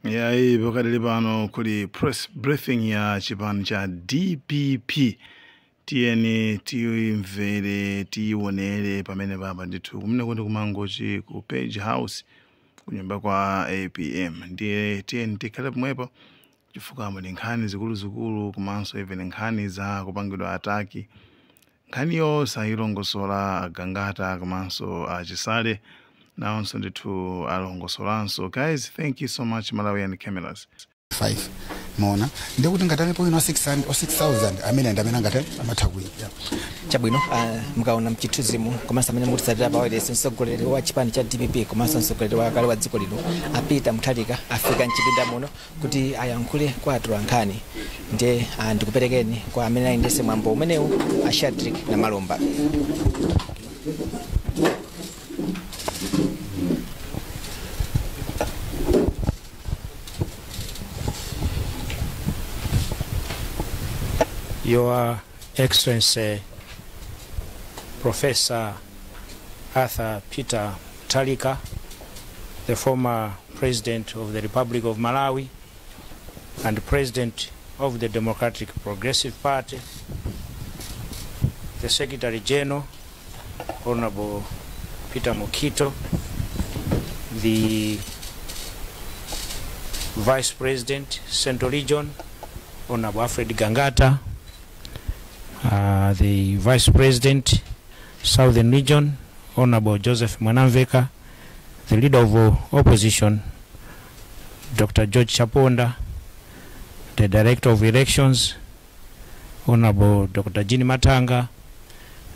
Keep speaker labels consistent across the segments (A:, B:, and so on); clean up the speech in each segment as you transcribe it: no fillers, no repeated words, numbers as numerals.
A: Yayi, pakadali pano kuli press briefing ya chipani cha DPP. Tiyeni tiyimvere, tiyionere pamene papa ndithu kumene kuti kuMangochi, ku Page House, kunyumba kwa APM. Ndiye tiyeni tikhale pomwepo chifukwa muli nkhani zikuluzikulu, komanso even nkhani za kupangidwa attack. Nkhaniyo sayilongosola agangata komanso achisale nawonso ndithu alongosolanso. Guys, thank you so much, Malawian Cameras.
B: 5 mona ndikuti ngatalepo ino 600 or 6000 amene ndi amene angati amatha kuita.
C: Chabwino, mukaona mchithunzimu komanso amene mukutitsatira pa wireless, mtsogoleri wa chipani cha DPP komanso mtsogoleri wakale wa dziko lino a Peter Mutharika afika mchipinda muno kuti ayankhule kwa atolankhani. Ndiye ndikuperekeni kwa amene ayendese mwambo umenewu, a Shadrick na Malomba.
D: Your Excellency Professor Arthur Peter Mutharika, the former President of the Republic of Malawi and President of the Democratic Progressive Party, the Secretary General, Honorable Peter Mukhito, the Vice President, Central Region, Honorable Alfred Gangata, the Vice President, Southern Region, Honorable Joseph Mwanamveka, the Leader of Opposition, Dr. George Chaponda, the Director of Elections, Honorable Dr. Jean Matanga,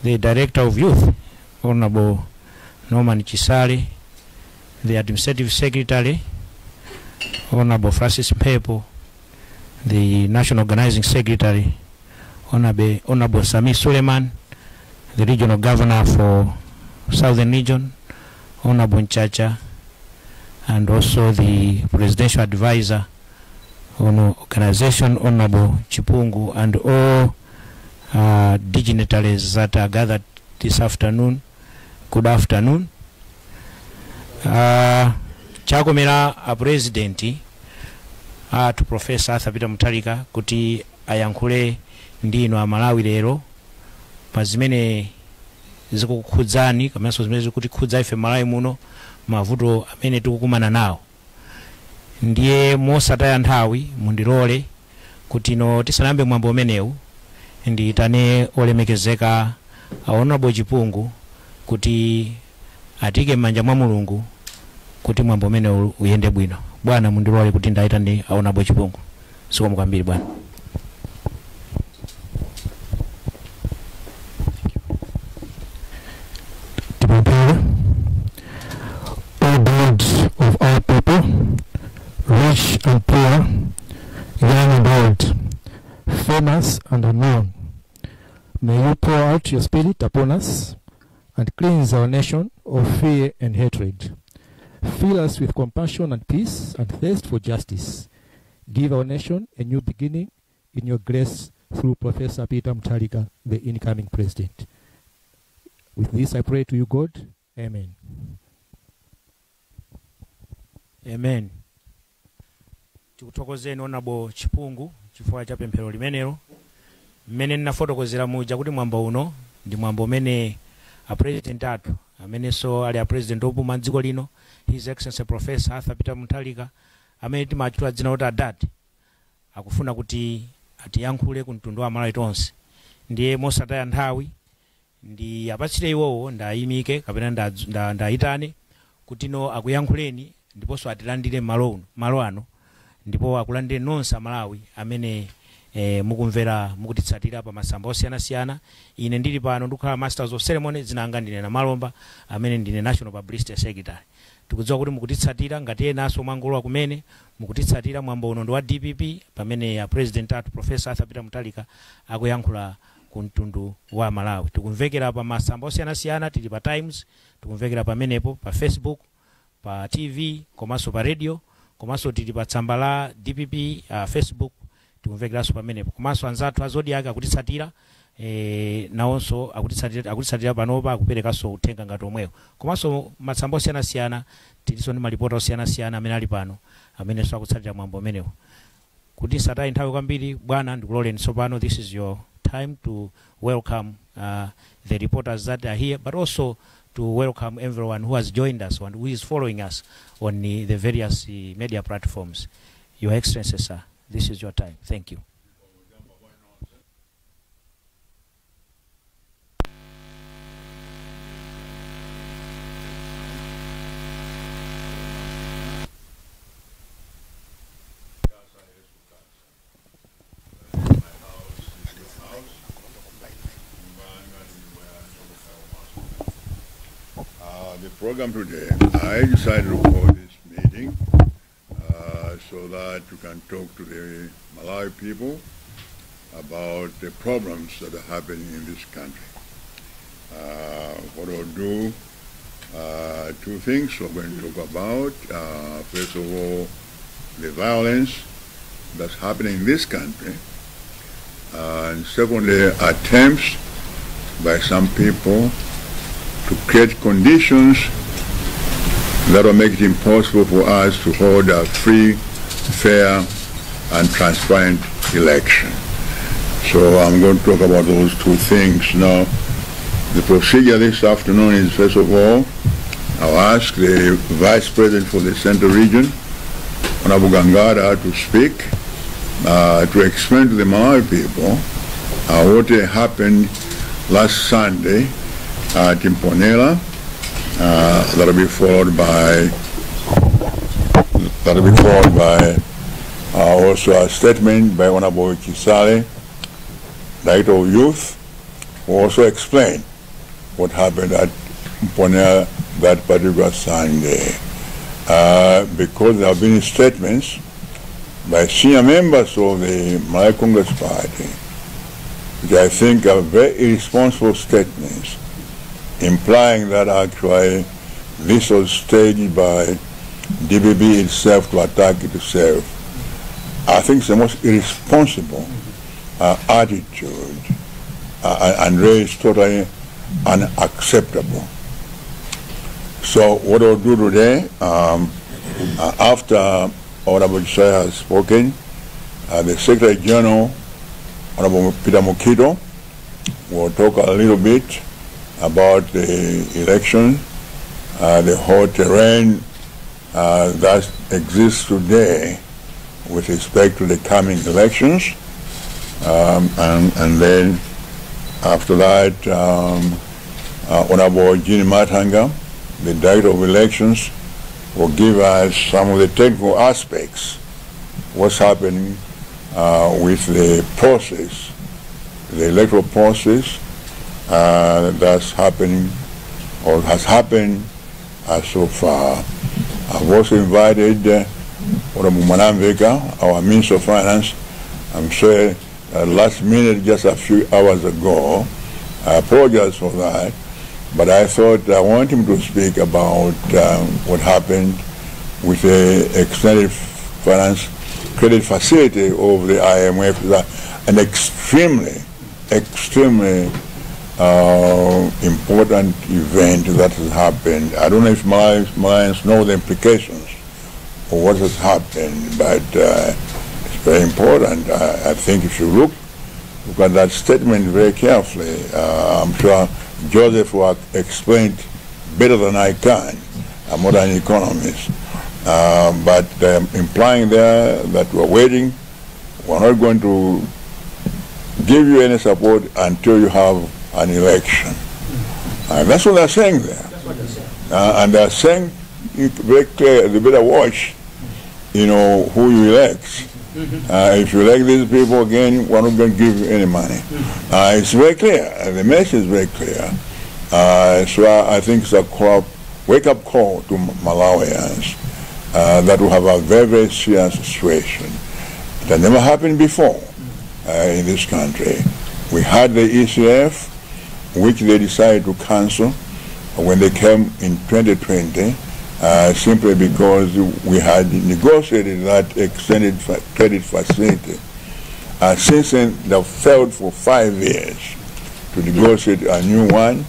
D: the Director of Youth, Honorable Norman Chisale, the Administrative Secretary, Honorable Francis Mphepo, the National Organizing Secretary, Honorable Sami Suleiman, the Regional Governor for Southern Region, Honorable Nchacha, and also the Presidential Advisor on Organization, Honorable Chipungu, and all dignitaries that are gathered this afternoon. Good afternoon. Chakomera a President to Professor Arthur Peter Mutharika kuti ayankhule ndinu Amalawi lero pa zimene zikukhudzani komanso zimene zikutikhudza ife Malawi muno, mavuto amene tikukumana nawo. Ndiye mosataya nthawi, mundilole kuti no tisanayambe mwambo umenewu ndiyitane olemekezeka Honorable Chipungu kuti atike m'manja mwa Mulungu kuti mwambo umenewu uyende bwino. Bwana, mundilole kuti ndayitane Honorable Chipungu. Zikomo kwambiri, bwana.
E: Tipemphere. O God of our people, rich and poor, young and old, famous and unknown, may you pour out your spirit upon us and cleanse our nation of fear and hatred. Fill us with compassion and peace and thirst for justice. Give our nation a new beginning in your grace through Professor Peter Mutharika, the incoming president. With this I pray to you, God. Amen.
D: Amen. Tikuthokozeni, Honorable Chipungu, chifukwa cha pemphero limenelo. Mmene ndinafotokozera muja kuti mwambo uno ndi mwambo umene a President athu, amenenso ali a President opuma dziko lino, His Excellency Professor Arthur Peter Mutharika, amene timachitwa dzina kuti Adadi, akufuna kuti atiyankhule ku mtundu wa Malawi tonse. Ndiye mosataya nthawi ndi apatsire iwowo, ndayimike kapena ndayitane kuti no akuyankhuleni ndiponso atilandire malo uno, malo ano, ndipo akulandire nonse Amalawi amene mukumvera, mukutitsatira pa masamba osiyanasiyana. Ine ndili pano ndikukhala Masters of Ceremony. Dzina langa ndine Namalomba, amene ndine National Publicity Secretary. Tikudziwa kuti mukutitsatira, ngati enanso mwangolowa kumene mukutitsatira, mwambo uno ndi wa DPP pamene ya President athu Professor Arthur Peter Mutharika akuyankhula ku mtundu wa Malawi. Tikumvekera pa masamba osiyanasiyana, tili pa Times, tikumvekera pamenepo pa Facebook, pa TV komanso pa radio, komanso tili pa tsamba la DPP Facebook, tikumvekeranso pamenepo. Komanso anzathu a Zodiak akutitsatira, nawonso akutitsatira panopa, akuperekanso uthenga ngati omwewo. Komanso matsamba osiyanasiyana, tilinso ndi malipota osiyanasiyana amene ali pano. Amenenso akutsatira mwambo umenewu. Kuti satayi nthawi kwambiri, bwana, ndikuloleni tsopano, this is your time to welcome the reporters that are here, but also to welcome everyone who has joined us and who is following us on the various media platforms. Your Excellency, sir, this is your time. Thank you.
F: The program today, I decided to call this meeting so that you can talk to the Malawi people about the problems that are happening in this country. What I'll do, two things we're going to talk about. First of all, the violence that's happening in this country. And secondly, attempts by some people to create conditions that will make it impossible for us to hold a free, fair, and transparent election. So I'm going to talk about those two things. Now, the procedure this afternoon is, first of all, I'll ask the Vice President for the Central Region, Honorable Gangata, to speak, to explain to the Malawi people what happened last Sunday at Mponela. That'll be followed by also a statement by Honorable Chisale, Director of Youth, who also explained what happened at Mponela that particular Sunday. Because there have been statements by senior members of the Malawi Congress Party, which I think are very irresponsible statements, implying that actually this was staged by DPP itself to attack itself. I think it's the most irresponsible attitude and really is totally unacceptable. So what I'll do today, after Honorable Josiah has spoken, the Secretary General, Honorable Peter Mukhito, will talk a little bit about the election, the whole terrain that exists today with respect to the coming elections. And then after that, Honorable Jean Mathanga, the Director of Elections, will give us some of the technical aspects, what's happening with the process, the electoral process that's happening or has happened so far. I've also invited Honorable Mwanamvekha, our Minister of Finance. I'm sure last minute, just a few hours ago. I apologize for that, but I thought I want him to speak about what happened with the extended finance credit facility of the IMF, an extremely, extremely important event that has happened. I don't know if Malawians know the implications of what has happened, but it's very important. I think if you look at that statement very carefully, I'm sure Joseph will explain it better than I can. I'm not an economist. But implying there that we're waiting, we're not going to give you any support until you have an election. And that's what they're saying there.
D: That's what they're saying.
F: And they're saying it very clear, they better watch, you know, who you elect. If you elect these people again, we're not going to give you any money. It's very clear. The message is very clear. So I think it's a wake-up call to Malawians that we have a very, very serious situation that never happened before in this country. We had the ECF, which they decided to cancel when they came in 2020, simply because we had negotiated that extended credit facility. Since then, they've failed for 5 years to negotiate a new one,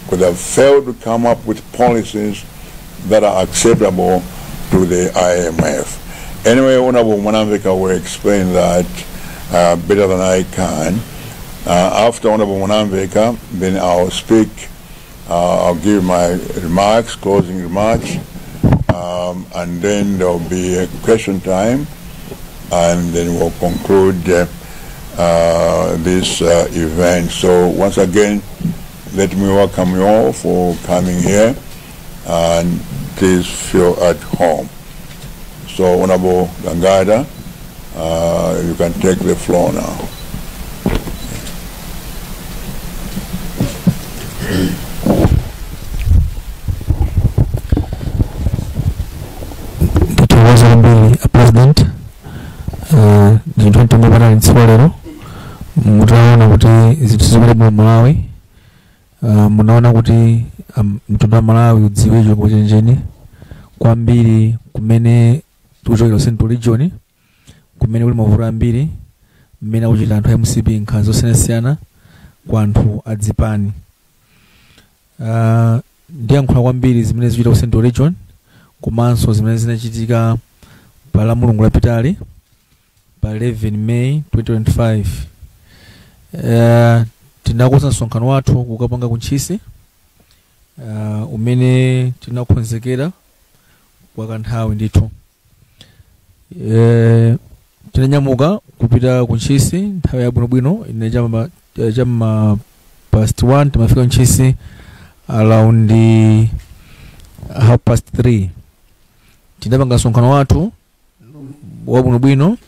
F: because they've failed to come up with policies that are acceptable to the IMF. Anyway, Honorable Mwanamvekha will explain that better than I can. After Honorable Mwanamvekha, then I'll speak, I'll give my remarks, closing remarks, and then there'll be a question time, and then we'll conclude this event. So once again, let me welcome you all for coming here, and please feel at home. So Honorable Gangata, you can take the floor now.
E: Ndithokoza kwambiri a President. Ndinthu mtengo patali tsiku lero mutaona kuti zinthu zimene mu Malawi, munaona kuti mtundu wa Malawi udziwe chilungamo chenicheni kwambiri kumene tikuchokera Central Region, kumene kuli mavuto ambiri mmene akuchita anthu a MCP nkhanza zosiyanasiyana kwa anthu adzipani. Ndiyankhula kwambiri zimene zikuchitika ku Central Region komanso zimene zinachitika pa la Mulungu lapitali pa 11 May 2025. Tinakonza msonkhano wathu kukapanga ku Ntchisi, umene tinakonzekera kwa kanthawi ndithu. Tinanyamuka kupita ku Ntchisi nthawi yabwinobwino ine chamma past 1, timafika ku Ntchisi around 3:30. Tinapanga msonkhano wathu wabwinobwino,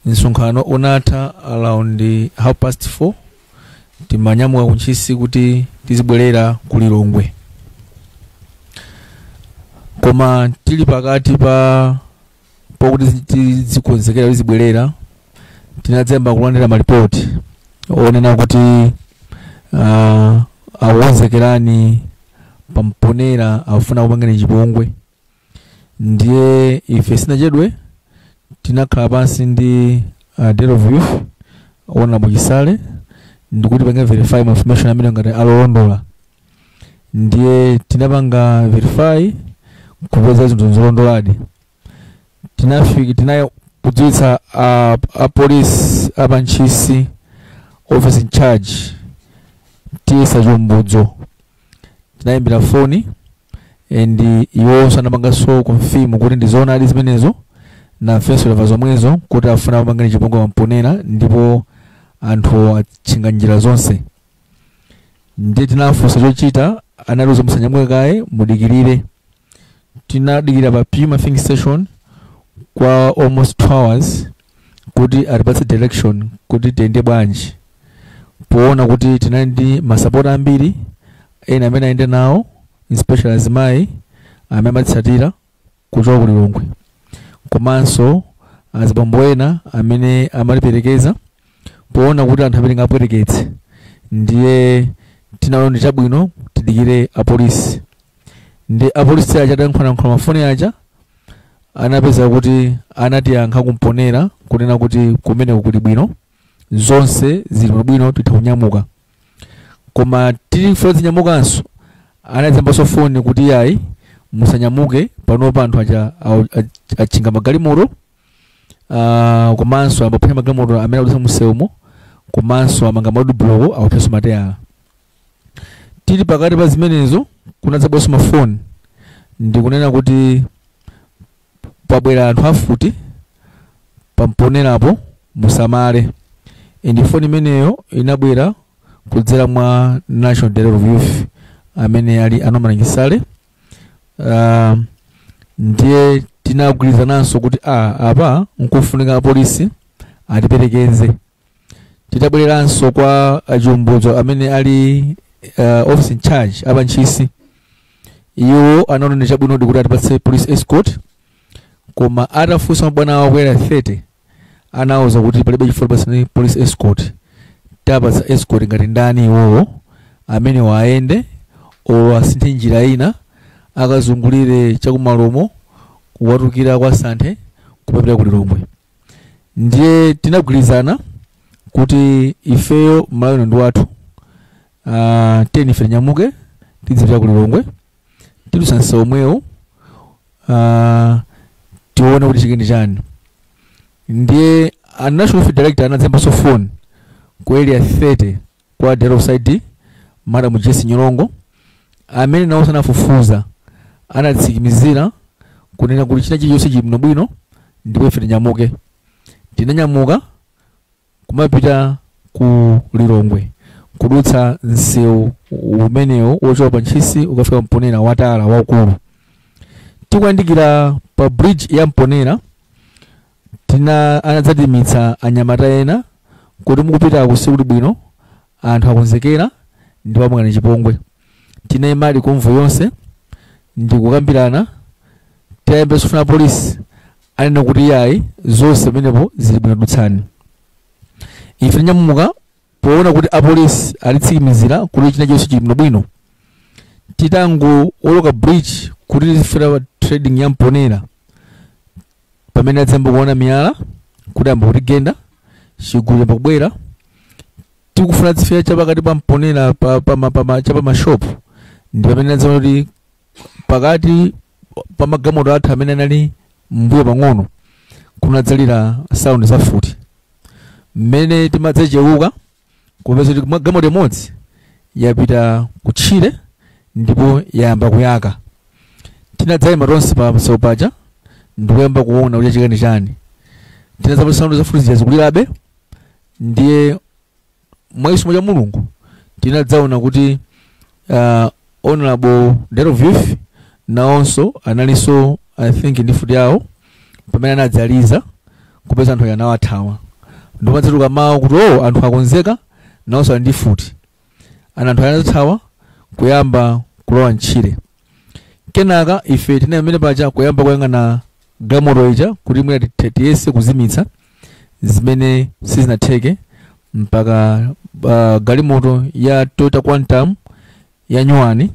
E: msonkhano unatha around 4:30. Timanyamuka ku Ntchisi kuti tizibwerera ku Lilongwe, koma tili pakati pa pokuti tizikonzekera tizibwerera, tinadzemba kulandira malipoti onena kuti akukonzekerani pamponera, afuna kupangani chipongwe. Ndiye ife sinachedwe, tinakhala pansi ndi Director of Youth Honorable Chisale ndikuti pange verify information amene ngati alolondola. Ndiye tinapanga verify kupeza zinthu zolondoladi. Tinafika tinayo kudziwitsa a police apa Ntchisi office in charge tiyesa chombodzo, tinayimbira foni and iwonso anapanganso confirm kuti ndi zoonadi zimenezo, nafenso tamva zomwezo kuti afuna kupangani chipongwe pamponera ndipo anthu atchinga njira zonse. Ndiye tinafunsa chochita, anatiuza musanyamuke kaye, mudikirire. Tinadikira pa Puma filling station kwa almost 2 hours kuti atipatse direction kuti tiyende bwanji, poona kuti tinali ndi masapota ambiri ena amene ayende nawo, especially azimayi amene amatitsatira kuchoka ku Lilongwe, komanso azibambo ena amene amatiperekeza, poona kuti anthu amene ngapwereketse. Ndiye tinaona ndi chabwino tidikire apolisi. Ndi apolisi aja atayankhulayankhula mafoni aja, anapeza kuti anatiyankha kumponera kunena kuti kumeneko kuli bwino, zonse zili bwino, titha kunyamuka. Koma tili funa zinyamukanso, anadzambanso foni kuti yayi, musanyamuke panopa, anthu aja atchinga magalimoto, komanso amaphwanya magalimoto amene akudutsa msewumo, komanso amanga roadblock, awaphenso mateyala. Tili pakati pa zimenezo kunadzabwanso mafoni ndikunena kuti pabwera anthu afuti pamponerapo, musamale. Indi foni imeneyo inabwera kudzera mwa National Director of Youth amene ali a Norman Chisale. Ndiye tinagwirizananso kuti apa nkufunika apolisi atiperekeze. Titabwereranso kwa achumbudzo amene ali office in charge apa Ntchisi, iwo anaona ndi chabwino kuti atipatse police escort, koma atafunsa mabwana awo kwera 30 anawuza kuti palibe chifukwa pasani police escort, tapatsa escort ngati ndani iwowo amene waende olo asinthe njira ina akazungulire chakumalomo kuwatukira kwa Santhe kupapita ku Lilongwe. Ndiye tinagwirizana kuti ifeyo Malawi ndi wathu, tiyeni ife tinyamuke tizipita ku Lilongwe, tidusa msewu omwewo.
G: Tione kuti chikindi chani. Ndiye a national youth director anadzembanso phone ku Area 30 kwa director of CID, Madam Jesse Nyolongo, amene nawo sanafufuza anatsikimizira kunena kuti china chilichonse chili bwinobwino ndipo ife tinyamuke. Tinanyamuka kumapita ku Lilongwe, kudutsa msewu umenewo wochoka pa Ntchisi ukafika Mponera, watala waukulu. Tikuyandikira pa bridge ya Mponera, tina anadzatimitsa anyamata ena kuti mukupita kusikuti bwino, anthu akonzekera ndipo amukana chipongwe. Tinayimali convoy yonse ndikukambirana. Tiyambe sufuna polisi anena kuti yayi, zonse pamenepo zili bwino, dutsani. Ife tinyamuka poona kuti apolisi alitsikimizira kuti china chonse chili bwinobwino. Titangowoloka bridge kuti tifika trading ya Mponera, pamene adzembe kuona miyala kuti amba kutigenda, chigulu chamba kubwera. Tikufuna tifika chapakati pa Mponera pa mashopu, ndi pamene adzaona kuti pakati pa magalimoto athu amene anali mbuyo pang'ono kunadzalira sound za futi. Mmene timadzachewuka kupeza kuti galimoto imodzi yapita kutchire ndipo yayamba kuyaka. Tinadzayima tonse pa msewu paja ndikuyamba kuona kuti chikani chani. Tinadzapa sound za futi zija zikulirabe. Ndiye mwachisomo cha Mulungu tinadzaona kuti Honorable Director of Youth nawonso analinso, I think, ndi futi yawo, pamene anadzaliza kupeza anthu anawathawa. Ndimadzatuka mawu kuti oh, anthu akonzeka, nawonso ali ndi futi ana. Anthu anathawa kuyamba kulowa mtchire. Kenaka ife tinali pamene paja kuyamba kuyang'ana galimoto ija kuti mwina tiyese kuzimitsa, zimene sizinatheke mpaka galimoto ya Toyota Quantum ya nyuwani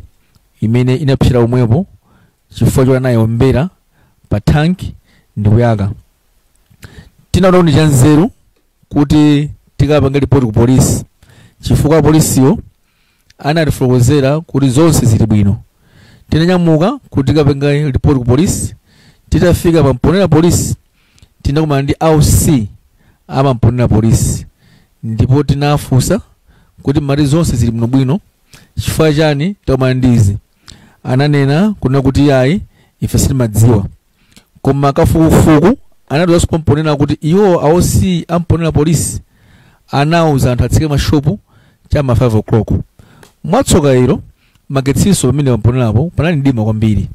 G: imene inapsera omwepo chifukwa choti anayombera pa tanki ndi kuyaka. Tinaona kuti chanzeru kuti tikapanga ripoti ku polisi, chifukwa polisiyo anatifotokozera kuti zonse zili bwino. Tinanyamuka kuti tikapanga ripoti ku polisi. Titafika pa Mponera polisi, tinakumana ndi OC amamponera polisi ndipo tinafunsa kuti mati zonse zili bwinobwino, chifukwa chani takumana ndi izi? Ananena kunena kuti ayi, ife sitimadziwa, koma kafukufuku anatiwazanso pamponera kuti iwo a OC amponera polisi anawuza anthu atsike mashopu chama 5 o'clock. Mwatsoka ilo, magetsinso pamene pamponerapo panali mdima kwambiri.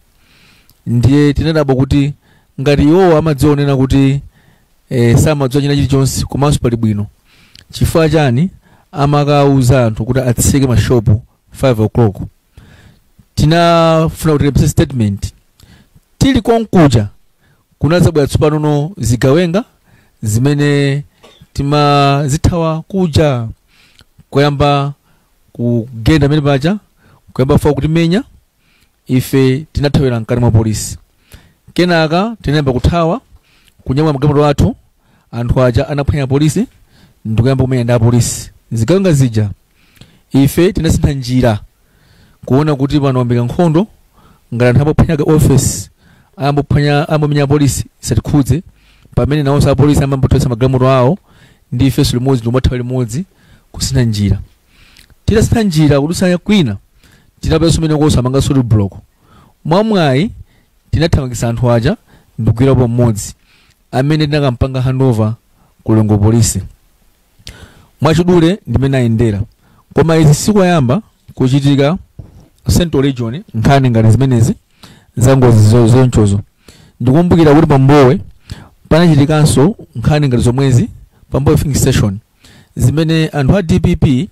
G: Ndiye tinadabwa kuti ngati iwowo amadzionena kuti samadziwa china chilichonse komanso pali bwino, chifukwa chani amakauza anthu kuti atseke mashopu 5 o'clock? Tinafuna kuti tipese statement. Tili konkuja kunadzabwera tsopanono zigawenga zimene timazithawa kuja, kuyamba kugenda pamene paja, kuyamba fa kutimenya. Ife tinathawira mkati mwa polisi. Kenaka tinayamba kuthawa kunyamula magalimoto athu. Anthu aja anaphwanya polisi ndikuyamba kumenya ndi apolisi, zigawenga zija. Ife tinasintha njira kuona kuti pano wambika nkhondo, ngati anthu ambophwanya office, ambophwanya, ambomenya apolisi, isatikhudze. Pamene nawonso apolisi amambothetsa magalimoto awo ndi ifenso limodzi, ndikumathawa limodzi kusintha njira. Titasintha njira kudutsa kwina, tinapeza umene kosa amanga roadblock. Mwamwayi tinathamangitsa anthu aja ndikugwirapo mmodzi amene tinakampanga handover ku Lilongwe polisi. Mwachidule ndimene ayendera, koma izi sikoyamba kuchitika Central Region nkhani ngati zimenezi za ngozi zonchozo. Ndikumbukira kuti pambowe panachitikanso nkhani ngati zomwezi, pambowe filling station, zimene anthu a DPP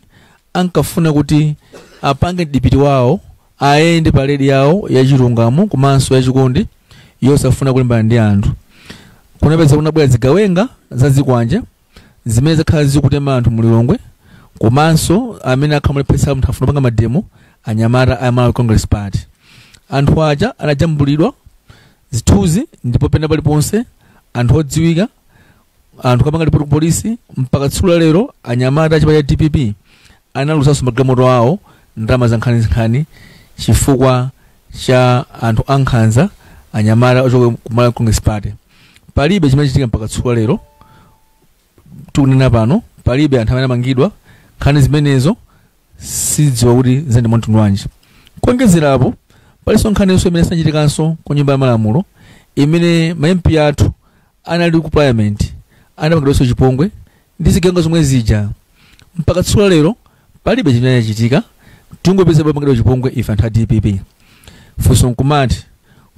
G: ankafuna kuti apange dipiti wawo ayende parade yawo yachilungamo komanso yachikondi yosafuna kulimbana ndi anthu. Kunapeza kunabwera zigawenga za zikwanje zimene zakhala zikutema anthu mulilongwe, komanso amene akhamlephetsa munthu afuna kupanga mademo, anyamata a Malawi Congress Party. Anthu aja anajambulidwa zithunzi ndipo pena paliponse anthu odziwika, anthu kapanga ripoti ku polisi. Mpaka tsiku la lero anyamata achipani cha DPP analusanso magalimoto awo, ndalama za nkhaninkhani, chifukwa cha anthu ankhanza, anyamata ochoka ku Malawi Congress Party. Palibe chimene chitika mpaka tsiku lero tikunena pano, palibe anthu amene amangidwa. Nkhani zimenezo sidziwa kuti zindi mtundu wanji. Kuonjezerapo, palinso nkhaniso imene sinachitikanso ku Nyumba ya Malamulo, imene ma MP athu anali ku parliament anapangidwanso chipongwe ndi zigawenga zomwe zija. Mpaka tsiku lero palibe chimene chachitika, tingopeza pamangidwa chipongwe ife anthu a DPP. Funso nkumati,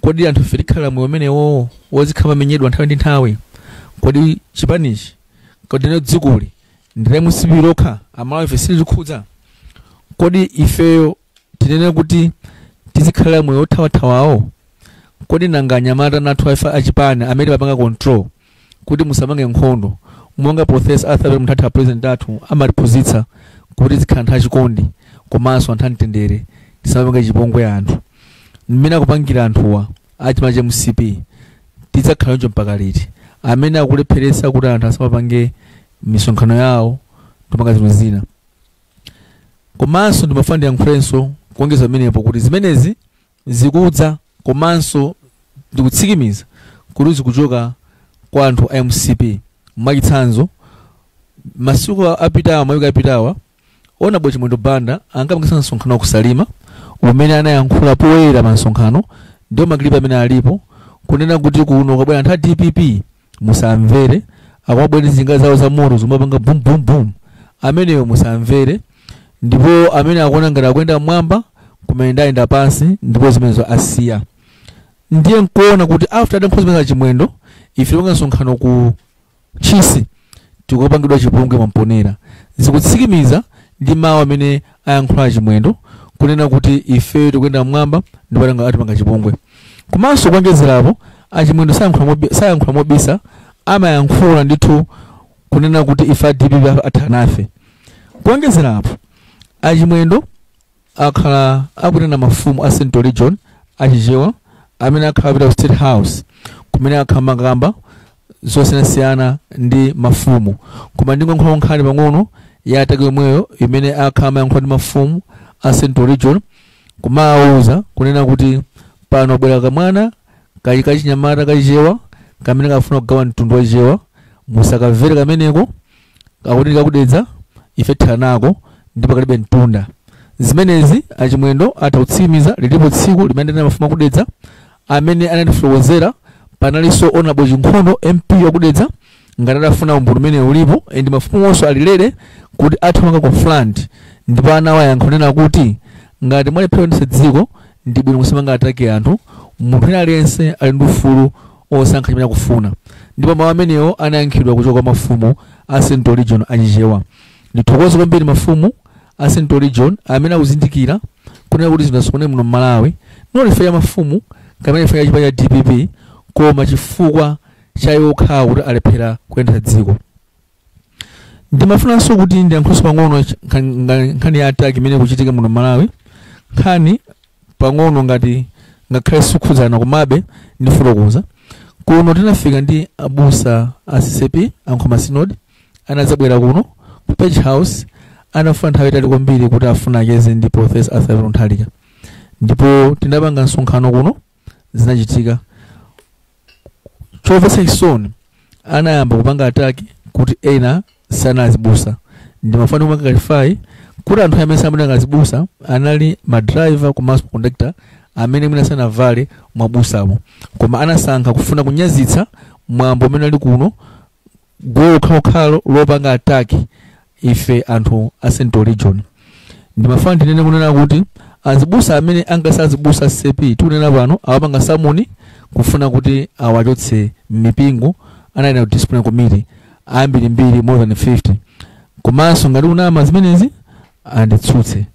G: kodi anthu ife tikhala moyo umenewo wozikhala pamenyedwa nthawi ndi nthawi? Kodi chipanichi, kodi lero dzikoli ndi MCP lokha, Amalawi ife silitikhudza? Kodi ifeyo tinene kuti tizikhala moyo othawathawawo? Kodi nanga anyamata nathu ife achipani amene mapanga control kuti musamange nkhondo, monga Professor Arthur Mutharika president athu amatiphunzitsa kuti tizikhala anthu achikondi komanso anthu amtendere, tisamange chipongwe anthu mmene akupangira anthuwa achipani cha MCP, tidzakhala njo mpaka liti? Amene akulepheretsa kuti anthu asamapange misonkhano yawo ndipanga zinthu zina. Komanso ndimafuna ndiyankhulenso kuongeza pamenepo kuti zimenezi zikudza komanso ndikutsikimiza kuti zikuchoka kwa anthu a MCP. Mwachitsanzo, masiku apitawa, mawiki apitawa, Honorable Chimwendo Banda ankapangisa msonkhano kusalima umene anayankhula poyera pa msonkhano, ndio ma clip amene alipo, kunena kuti kuno kwabwera anthu a DPP musamvere, akwabwera zinga zawo za moto zomapanga boom boom boom, ameneyo musamvere, ndipo amene akuona ngati akuyenda mmwamba kumene ndayenda pansi, ndipo zimenezo asiya. Ndiye nkuona kuti after adankhoza zimene Chimwendo, ife tipanga msonkhano ku Chisi tikupangidwa chipongwe mwamponera. Zikutsikimiza ndi mawu amene ayankhula Chimwendo kunena kuti ife tikuyenda mmwamba ndipo atipanga chipongwe. Komanso kuonjezerapo, achimwendo sayankhula mobisa, amayankhula ndithu kunena kuti ife a DPP athana nafe. Kuonjezerapo, achimwendo akhala akutena mafumu a Central Region achichewa amene akhala apita ku State House kumene akhala makamba zosiyanasiyana ndi mafumu. Koma ndingoyankhula nkhani pang'ono ya attack yomweyo imene akhala amayankhula ndi mafumu a Central Region, kumawuza kunena kuti pano bwera kamwana kali kachinyamata kachichewa kamene kafuna kugawa mtundu wachichewa, musakamvere kameneko, kakuti kakudedza ife thana nako ndipo kalibe mtunda. Zimenezi achimwendo atha kutsimikiza, lilipo tsiku limene ndina mafumu akudedza amene anatifotokozera. Panalinso Honorable Chinkhondo MP wakudedza, ngati adafuna umboni umene ulipo, ndi mafumu onso alilere kuti atha kupanga confront, ndipo anawayankha kunena kuti ngati mwalephera kuyendetsa dziko ndi bwino musamanga attack anthu, munthu ena aliyense ali ndi ufulu osankha chimene akufuna. Ndipo mawu amenewo anayankhidwa kuchoka kwa mafumu a Central Region achichewa. Ndithokoze kwambiri mafumu a Central Region amene akuzindikira kunena kuti zinthu zisakone muno m'Malawi, not ife ya mafumu kamene ife ya chipani cha DPP, koma chifukwa cha yokha kuti alephera kuyendetsa dziko. Ndimafunanso kuti ndiyankhulenso pang'ono nkhani ya attack imene ikuchitika muno m'Malawi. Nkhani pang'ono ngati ngakhale sikukhudzana, komabe ndifotokoza. Kuno tinafika ndi abusa a CCP Ankhoma Synod, anadzabwera kuno ku Page House, anafuna nthawi itali kwambiri kuti afuna acheze ndi Professor Arthur Mutharika, ndipo tinapanga msonkhano kuno, zinachitika. Chomvetsa chisoni, anayamba kupanga attack kuti ena sanazibusa. Ndimafuna kupanga clarify kuti anthu amene samene azibusa anali ma driver komanso conductor amene mwina sanavale mwabusamo, koma anasankha kufuna kunyazitsa mwambo umene ali kuno, gulu okhaokhalo lopanga attack ife anthu a Central Region. Ndimafuna ndinene kunena kuti azibusa amene angasazibusa CCP tikunena pano awapanga summon kufuna kuti awachotse mipingo, anali na disciplinary committee ambirimbiri more than 50. Komanso ngati kunama zimenezi anditsutse.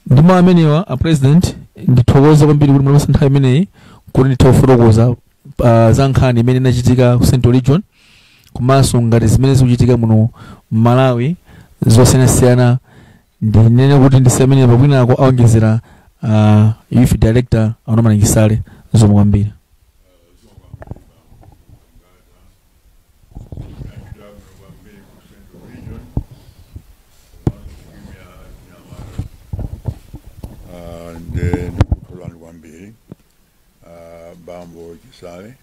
G: Ndimo amenewa a president, ndithokoze kwambiri kuti munapasa nthawi imeneyi kuti ndithe kufotokoza za nkhani imene inachitika ku Central Region, komanso ngati zimene zikuchitika muno Malawi zosiyanasiyana. Ndinene kuti ndisamene pakwinako aonjezera youth director Anomani Chisale. Zomwe kwambiri.
F: Ndikutholani kwambiri, bambo Chisale.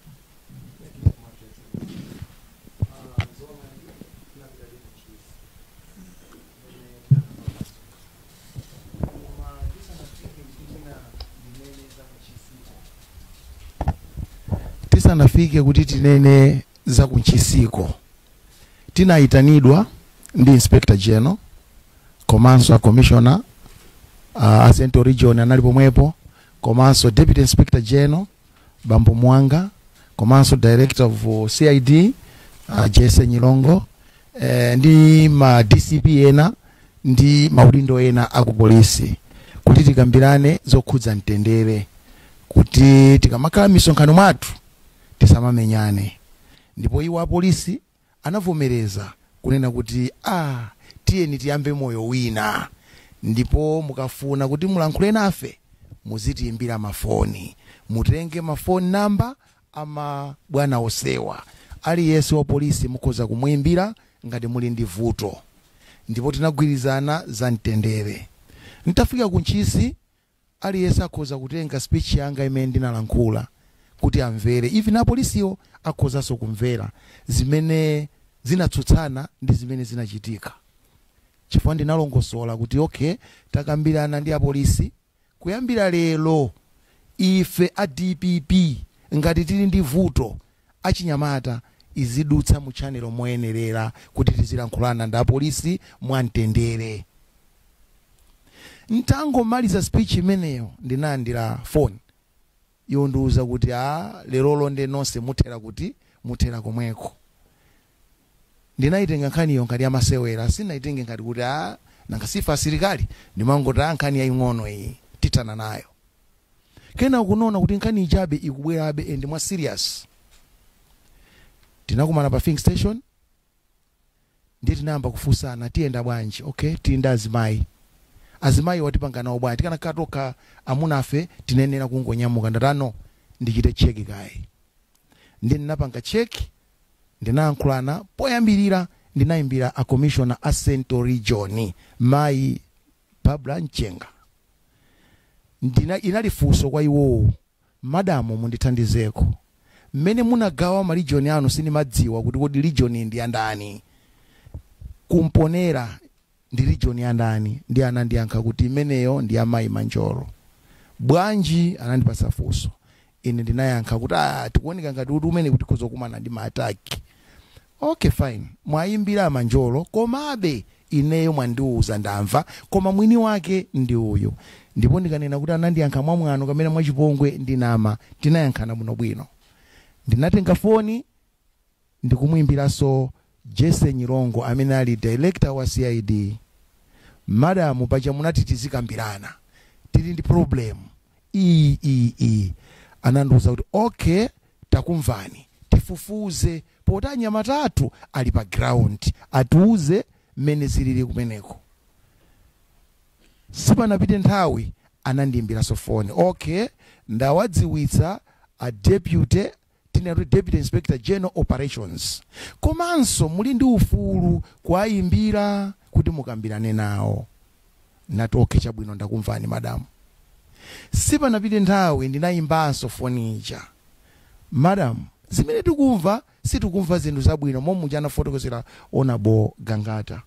H: Tisanafike kuti tinene za kunchisiko, tinayitanidwa ndi Inspector General komanso a Commissioner a Central Region anali pomwepo, komanso Deputy Inspector General Bambo Mwanga, komanso Director of CID Jesse Nyilongo, ndi ma DCP ena ndi maudindo ena aku polisi, kuti tikambirane zokhudza mtendere, kuti tikamakhala misonkhano mwathu tisamamenyane. Ndipo iwo apolisi anavomereza kunena kuti tiyeni tiyambe moyo wina, ndipo mukafuna kuti mulankhule nafe muzitiyimbira mafoni, mutenge mafoni namba ama bwana osewa, aliyense wa polisi mukhoza kumuyimbira ngati muli ndi vuto. Ndipo tinagwirizana za mtendere. Ntafika kuntchisi, aliyense akhoza kutenga speech yanga imene ndinalankhula kuti amvere. Even apolisiwo akhozanso kumvera zimene zinatsutsana ndi zimene zinachitika, chifukwa ndinalongosola kuti okay, takambirana ndi apolisi, kuyambira lero ife a DPP ngati tili ndi vuto achinyamata, izidutsa mu channel moyenerera kuti tizilankhulana ndi apolisi mwamtendere. Ntangomaliza speech imeneyo, ndinalandira phone yondiuza kuti lerolo nde nonse muthera kuti muthera komweko. Ndinayitenga nkhaniyo ngati yamasewera, sindinayitenge ngati kuti nanga sifa asilikali, ndimangoti nkhani yaying'ono iyi, tithana nayo. Kena kunaona kuti nkhani ichabe ikubwerabe and mwa serious. Tinakumana pa filling station, ndiye tinayamba kufunsana, tiyenda bwanji? Okay, tiyenda azimayi, azimayi watipanga nawo bwanji? Tikanakhala tokha amunafe tinenera kungonyamuka. Ndatano ndichite check kayi, ndi ndinapanga check, ndinayankhulana. Poyambirira ndinayimbira a Commissioner a Central Region, Mayi Barbara Mchenga. Inali funso kwa iwowo: "Madamu, mundithandizeko, mmene munagawa ma region anu sindimadziwa kuti kodi region ndi yandani, kumponera ndi region yandani?" Ndi anandiyankha kuti imeneyo ndi amayi Manjolo. Bwanji? Anandipasa funso, ine ndinayankha kuti tikuoneka ngati kuti umene kuti kuzokumana ndi ma attack. "Okay, fine, mwayimbira Manjolo, komabe ineyo mwandiuza ndamva, koma mwini wake ndi uyu." Ndipo ndikanena kuti anandiyankha mwamwano kamene mwachipongwe, ndinama. Tinayankhana bwinobwino. Ndinatenga foni ndikumuyimbiranso Jesse Nyilongo amene ali Director wa CID: "Madamu, paja munati tizikambirana, tili ndi problem iyi, iyi, iyi." Anandiuza kuti, "Okay, takumvani, tifufuze poti anyamatatu ali pa ground, atiuze mmene zilili kumeneko." Sipanapite nthawi anandiyimbiranso foni: "Okay, ndawadziwitsa a deputy, tinati Deputy Inspector General Operations, komanso muli ndi ufulu kuwayimbira kuti mukambirane nawo." Nati, "Okay, chabwino, ndakumvani madamu." Sipanapite nthawi ndinayimbanso foni ija: "Madam, zimene tikumva sitikumva zinthu zabwino." Momwe anafotokozera Honorable Gangata,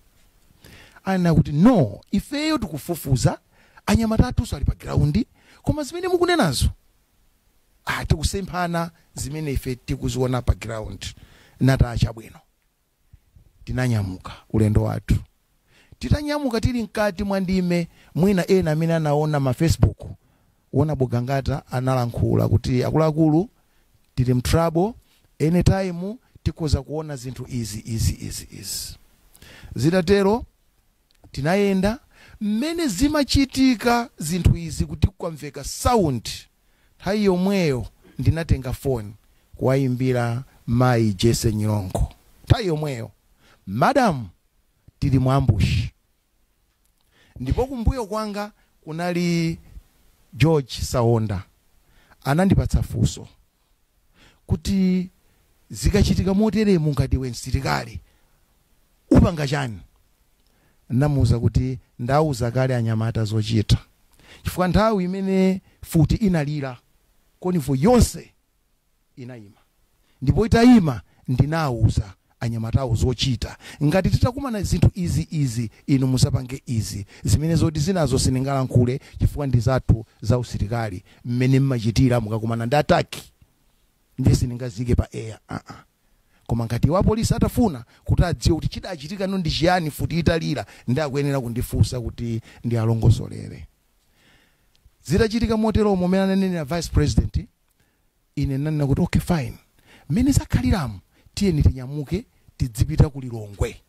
H: anena kuti, "No, ifeyo tikufufuza, anyamata athunso ali pa ground, koma zimene mukunenazo tikusemphana zimene ife tikuziona pa ground." Nati, "Chabwino." Tinanyamuka ulendo wathu. Titanyamuka, tili mkati mwa ndime, mwina ena amene anaona ma Facebook, Honorable Gangata analankhula kuti akuluakulu, tili m trouble, anytime tikhoza kuona zinthu izi, izi, izi, izi. Zitatero tinayenda. Mmene zimachitika zinthu izi kuti kwamveka sound, nthawi yomweyo ndinatenga foni kuwayimbira Mayi Jesse Nyilongo nthawi yomweyo: "Madam, tili mu ambush." Ndipo kumbuyo kwanga kunali George Saonda. Anandipatsa funso kuti, "Zikachitika moteremu, ngati iwe msilikali upanga chani?" Ndamuwuza kuti ndauza kale anyamata zochita, chifukwa nthawi imene futi inalira, convoy yonse inayima, ndipo itayima ndinawuza anyamatawo zochita: ngati titakumana zinthu izi, izi, inu musapange izi, zimene zoti zinazo sindingalankhule chifukwa ndi zathu za usilikali, mmene mmachitira mukakumana ndi attack. Ndiye sindingazike pa air, Koma ngati wa polisi atafuna kuti adziwe kuti chidachitika no ndi chiyani futi italira, ndi akuyenera kundifunsa kuti ndi alongosolere. Zitachitika moteromo mmene ananenera vice president, ine nanena kuti okay, fine, mmene zakhaliramo tiyeni tinyamuke tidzipita ku Lilongwe.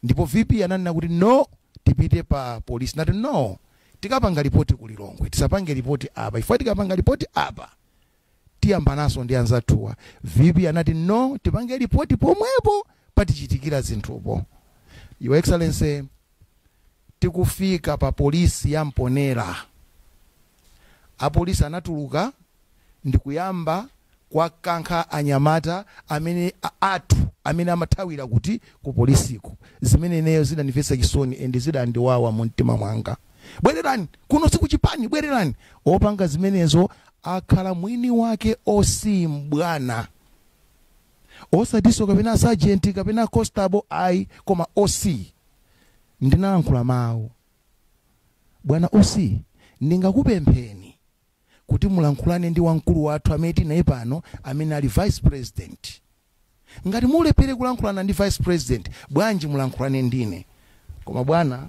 H: Ndipo VP ananena kuti no, tipite pa polisi. Nati no, tikapanga ripoti ku Lilongwe, tisapange ripoti apa, ifo tikapanga ripoti apa tiyambanaso ndi anzathuwa. VP anati no, tipange ripoti pomwepo patichitikira zinthupo. Your Excellency, tikufika pa polisi ya Mponera, apolisi anatuluka ndikuyamba kwakankha anyamata amene athu amene amathawira kuti ku polisiko, zimene ineyo zidandimvetsa chisoni and zidandiwawa mu mtima mwanga. Bwererani kuno, sikuchipani, bwererani. Opanga zimenezo akhala mwini wake OC mbwana, osatiso kapena sergeant kapena constable, ayi, koma OC. Ndinalankhula mawu, bwana OC, ndingakupempheni kuti mulankhulane ndi wamkulu wathu amene tinaye pano, amene ali vice president. Ngati mulephere kulankhulana ndi vice president, bwanji mulankhulane ndine? Koma bwana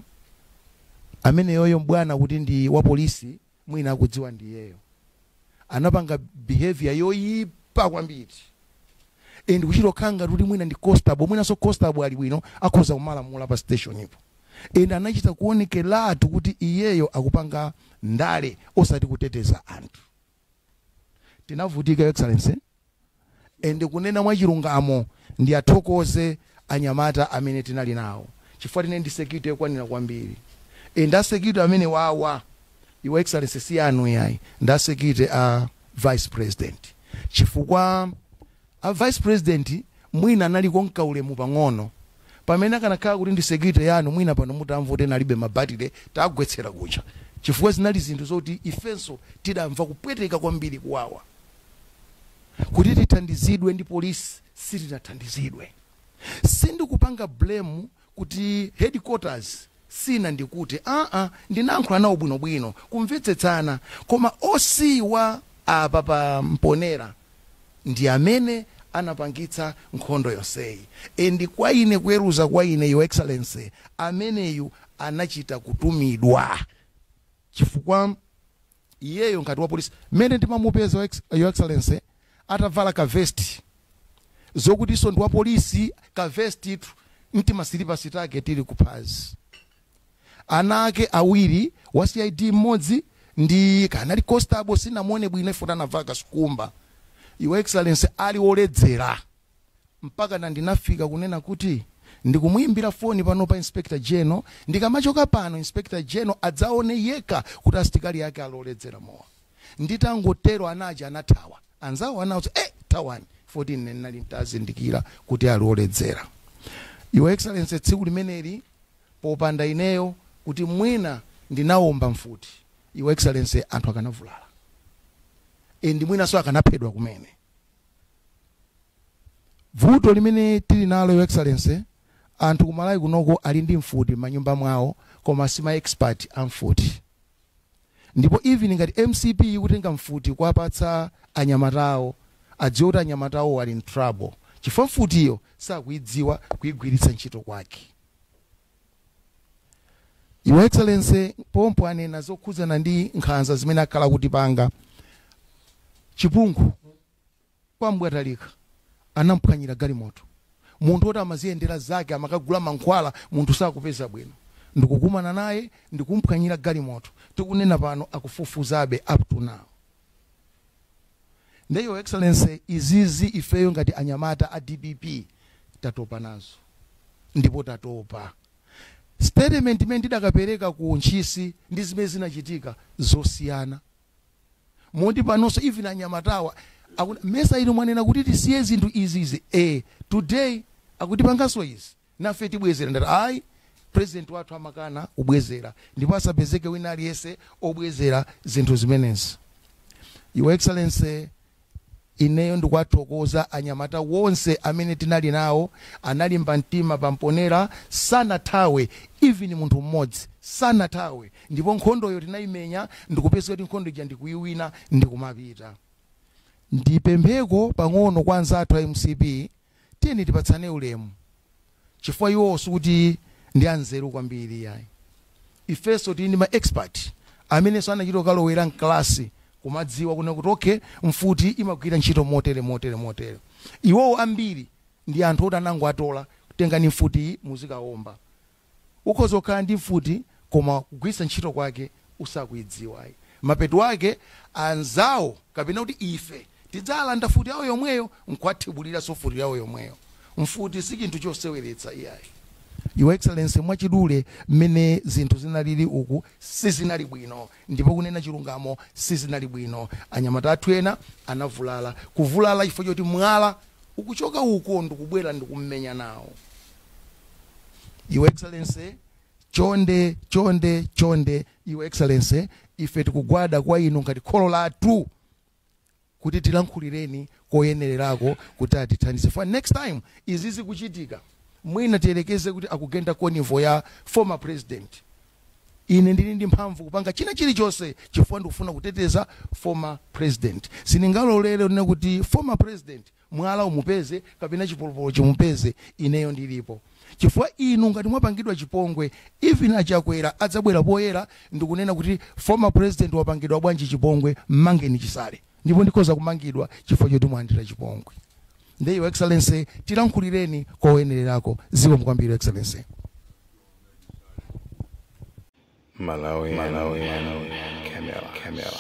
H: amene yoyo, bwana kuti ndi wa polisi, mwina akudziwa ndiyeyo, anapanga behavior yoyipa kwambiri and kuchita kukhala ngati kuti mwina ndi constable. Mwinanso constable ali bwino, akhoza kumalamula pa station ipo, and anachita kuonekeratu kuti iyeyo akupanga ndale osati kuteteza anthu. Tinavutika, Excellency, and kunena mwachilungamo ndi athokoze anyamata amene tinali nawo, chifukwa tine ndi security yokwanira kwambiri, and a security amene wawa, Your Excellency, si anu yayi, ndi a security a vice president, chifukwa a vice president mwina analiko mkaulemu pang'ono. Pamene akanakhala kuti ndi security yanu, mwina pano mutamva kuti nalibe mabatire, tagwetsera kucha, chifukwa zinali zinthu zoti ifenso tidamva kupweteka kwambiri, kuwawa. Kuti tithandizidwe ndi polisi, sitinathandizidwe. Sindikupanga blame kuti headquarters sina, ndikuti ndinayankhula nawo bwinobwino kumvetsetsana, koma OC wa apa pa Mponera ndi amene anapangitsa nkhondo yonseyi. And kwa ine, kuweruza kwa ine, Your Excellency, ameneyu anachita kutumidwa, chifukwa iyeyo ngati wa polisi mmene ndimamupeza, Your Excellency, atavala kavesti zokutinso ndi wa polisi, kavesti itu mtimasilipasi take tili kuphazi, ana ake awiri, wa CID mmodzi ndi kanali constable, sinamuone bwino ifuna anavala kasukumba. Your Excellency, ali woledzera, mpaka na ndinafika kunena kuti ndikumuyimbira foni pano pa Inspector General, ndikamachoka pano Inspector General adzaone yekha kuti asitikali ake aloledzera mowa. Nditangotero anaja anathawa, anzawo anawuza, "Thawani," 14 nenali ntazindikira kuti ali oledzera. Your Excellency, tsiku limeneli popanda ineyo kuti mwina ndinawomba mfuti, Your Excellency, anthu akanavulala and mwinanso akanaphedwa kumene. Vuto limene tili nalo, Your Excellency, anthu kumalawi kunoko ali ndi mfuti m'manyumba mwawo, koma sima expert a mfuti. Ndipo even ngati MCP ikutenga mfuti kuwapatsa anyamatawo, adziwe kuti anyamatawo ali in trouble, chifukwa mfutiyo sakuidziwa kuyigwiritsa ntchito kwake. Your Excellency, pompo anena zokhudzana ndi nkhanza zimene akhala kutipanga. Chipungu kwambwatalika, anamphwanyira galimoto munthu oti amaziyendera zake, amakagula mankhwala, munthu sakupeza bwino, ndikukumana naye ndikumphwanyira galimoto. Tikunena pano akufufuzabe up to now. Nde Your Excellency, izizi ifeyo ngati anyamata a DPP tatopa nazo, ndipo tatopa. Statement imene ndidakapereka ku Ntchisi ndi zimene zinachitika zosiyana, moti panonso even anyamatawa akuti, "Mesa inu mwanena kuti tisiye zinthu izizi? Today akutipanganso izi, nafe tibwezera." Ndati ayi, president wathu amakana kubwezera, ndipo asapezeke wina aliyense obwezera zinthu zimenezi. Your Excellency, ineyo ndikuwathokoza anyamata wonse amene tinali nawo, analimba mtima pamponera, sanathawe, even munthu mmodzi sanathawe. Ndipo nkhondoyo tinayimenya, ndikupeza kuti nkhondo ija ndikuyiwina, ndikumapita. Ndipempheko pang'ono kwa anzathu a MCP, tiyeni tipatsane ulemu, chifukwa iwo sikuti ndi anzeru kwambiri yayi. Ifenso tili ndi ma expert amenenso anachita kukalowera mklasi kumadziwa kuna kuti okay, mfuti imagwira ntchito motere, motere, motere. Iwowo ambiri ndi anthu oti anango atola, tengani mfuti muzikaomba. Ukhoza kukhala ndi mfuti koma kugwiritsa ntchito kwake usakuidziwayi. Mapeto ake anzawo kapena kuti ife tidzalanda futi yawo yomweyo nkuwathibuliraso futi yawo yomweyo. Mfuti si chinthu choseweretsa iyayi. Your Excellency, mwachidule mmene zinthu zinalili uku sizinali bwino, ndipo kunena chilungamo sizinali bwino. Anyamata athu ena anavulala, kuvulala chifukwa choti mwala ukuchoka uko ndikubwera ndikummenya nawo. Your Excellency, chonde, chonde, chonde, Your Excellency, ife tikugwada kwa inu ngati kholo lathu kuti tilankhulireni koyenererako kuti atithandize. For next time izi zikuchitika, mwina tiyelekeze kuti akugenda convoy ya former president, ine ndili ndi mphamvu kupanga china chilichonse chifukwa ndikufuna kuteteza former president. Sindingalolere nene kuti former president mwala umupeze kapena chipolopolo chimupeze ineyo ndilipo, chifukwa inu ngati mwapangidwa chipongwe, even Achakwera adzabwera poyera ndikunena kuti former president wapangidwa bwanji chipongwe, mmangeni Chisale, ndipo ndikhoza kumangidwa chifukwa choti mwandira chipongwe. Ndiye Your Excellency, tilankhulireni koyenererako. Zikomo kwambiri, Your Excellency.
A: Malawi, Malawi, Camera, Camera.